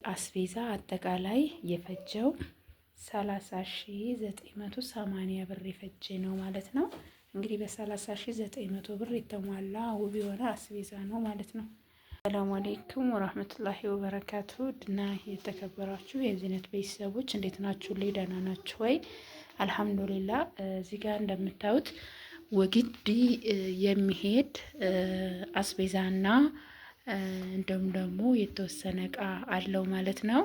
አስቤዛ አጠቃላይ የፈጀው 30,980 ብር የፈጀ ነው ማለት ነው። እንግዲህ በ30,900 ብር የተሟላ ውብ የሆነ አስቤዛ ነው ማለት ነው። ሰላሙ አሌይኩም ወራህመቱላሂ ወበረካቱ ድና የተከበራችሁ የዚህነት ቤተሰቦች እንዴት ናችሁ? ላይ ደህና ናችሁ ወይ? አልሐምዱሊላ። እዚህ ጋር እንደምታዩት ወግዲ የሚሄድ አስቤዛና እንደውም ደግሞ የተወሰነ እቃ አለው ማለት ነው።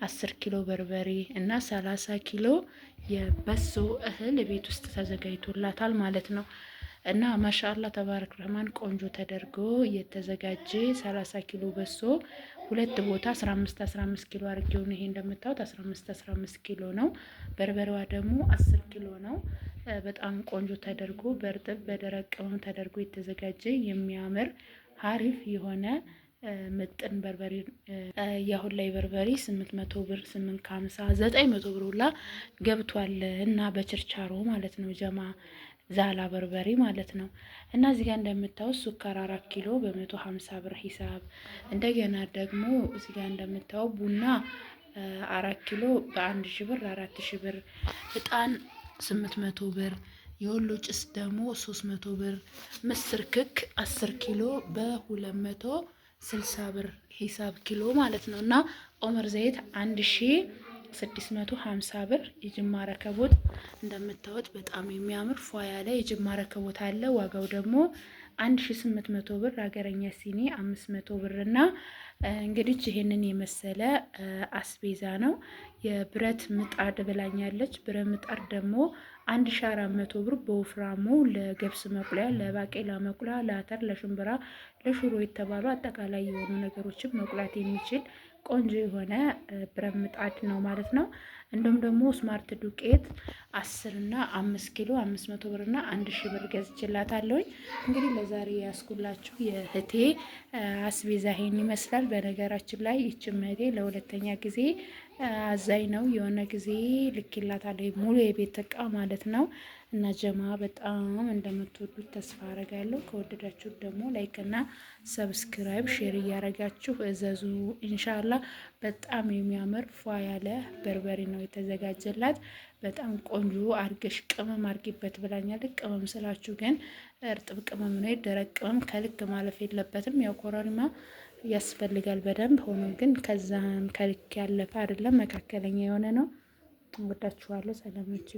10 ኪሎ በርበሬ እና 30 ኪሎ የበሶ እህል ቤት ውስጥ ተዘጋጅቶላታል ማለት ነው። እና ማሻአላ ተባረክ ረህማን ቆንጆ ተደርጎ የተዘጋጀ 30 ኪሎ በሶ ሁለት ቦታ 15 15 ኪሎ አድርጌው ነው። ይሄ እንደምታዩት 15 15 ኪሎ ነው። በርበሬዋ ደግሞ 10 ኪሎ ነው። በጣም ቆንጆ ተደርጎ በእርጥብ በደረቅ ቅመም ተደርጎ የተዘጋጀ የሚያምር ሀሪፍ የሆነ ምጥን በርበሬ። የአሁን ላይ በርበሬ 800 ብር፣ 850፣ 900 ብር ሁላ ገብቷል እና በችርቻሮ ማለት ነው ጀማ ዛላ በርበሬ ማለት ነው። እና እዚህ ጋር እንደምታዩት ሱካር 4 ኪሎ በ150 ብር ሂሳብ፣ እንደገና ደግሞ እዚህ ጋር እንደምታዩት ቡና 4 ኪሎ በ1,000 ብር፣ 4,000 ብር፣ እጣን 800 ብር፣ የወሎ ጭስ ደግሞ 300 ብር፣ ምስር ክክ 10 ኪሎ በ260 ብር ሂሳብ ኪሎ ማለት ነው። እና ኦመር ዘይት 1,650 ብር። የጅማ ረከቦት እንደምታዩት በጣም የሚያምር ፏ ያለ የጅማ ረከቦት አለ። ዋጋው ደግሞ 1,800 ብር፣ ሀገረኛ ሲኒ 500 ብር። እና እንግዲህ ይሄንን የመሰለ አስቤዛ ነው። የብረት ምጣድ ብላኛለች። ብረት ምጣድ ደግሞ 1,400 ብር በወፍራሙ ለገብስ መቁለያ፣ ለባቄላ መቁለያ፣ ለአተር፣ ለሽምብራ፣ ለሽሮ የተባሉ አጠቃላይ የሆኑ ነገሮችን መቁላት የሚችል ቆንጆ የሆነ ብረት ምጣድ ነው ማለት ነው። እንዲሁም ደግሞ ስማርት ዱቄት 10 እና 5 ኪሎ 500 ብር እና 1,000 ብር ገዝቼላታለሁኝ። እንግዲህ ለዛሬ ያስኩላችሁ የእህቴ አስቤዛ ይሄን ይመስላል። በነገራችን ላይ ይችም እህቴ ለሁለተኛ ጊዜ አዛኝ ነው። የሆነ ጊዜ ልኬላታለሁ ሙሉ የቤት እቃ ማለት ነው። እና ጀማ በጣም እንደምትወዱት ተስፋ አረጋለሁ። ከወደዳችሁት ደግሞ like እና subscribe share እያረጋችሁ እዘዙ። ኢንሻላ በጣም የሚያምር ፏ ያለ በርበሬ ነው የተዘጋጀላት። በጣም ቆንጆ አርገሽ ቅመም አርጊበት ብላኛለች። ቅመም ስላችሁ ግን እርጥብ ቅመም ነው። ደረቅ ቅመም ከልክ ማለፍ የለበትም። ያው ኮረሪማ ያስፈልጋል በደንብ ሆኖ ግን ከዛም ከልክ ያለፈ አይደለም፣ መካከለኛ የሆነ ነው። ወዳችኋለሁ። ሰላሞች።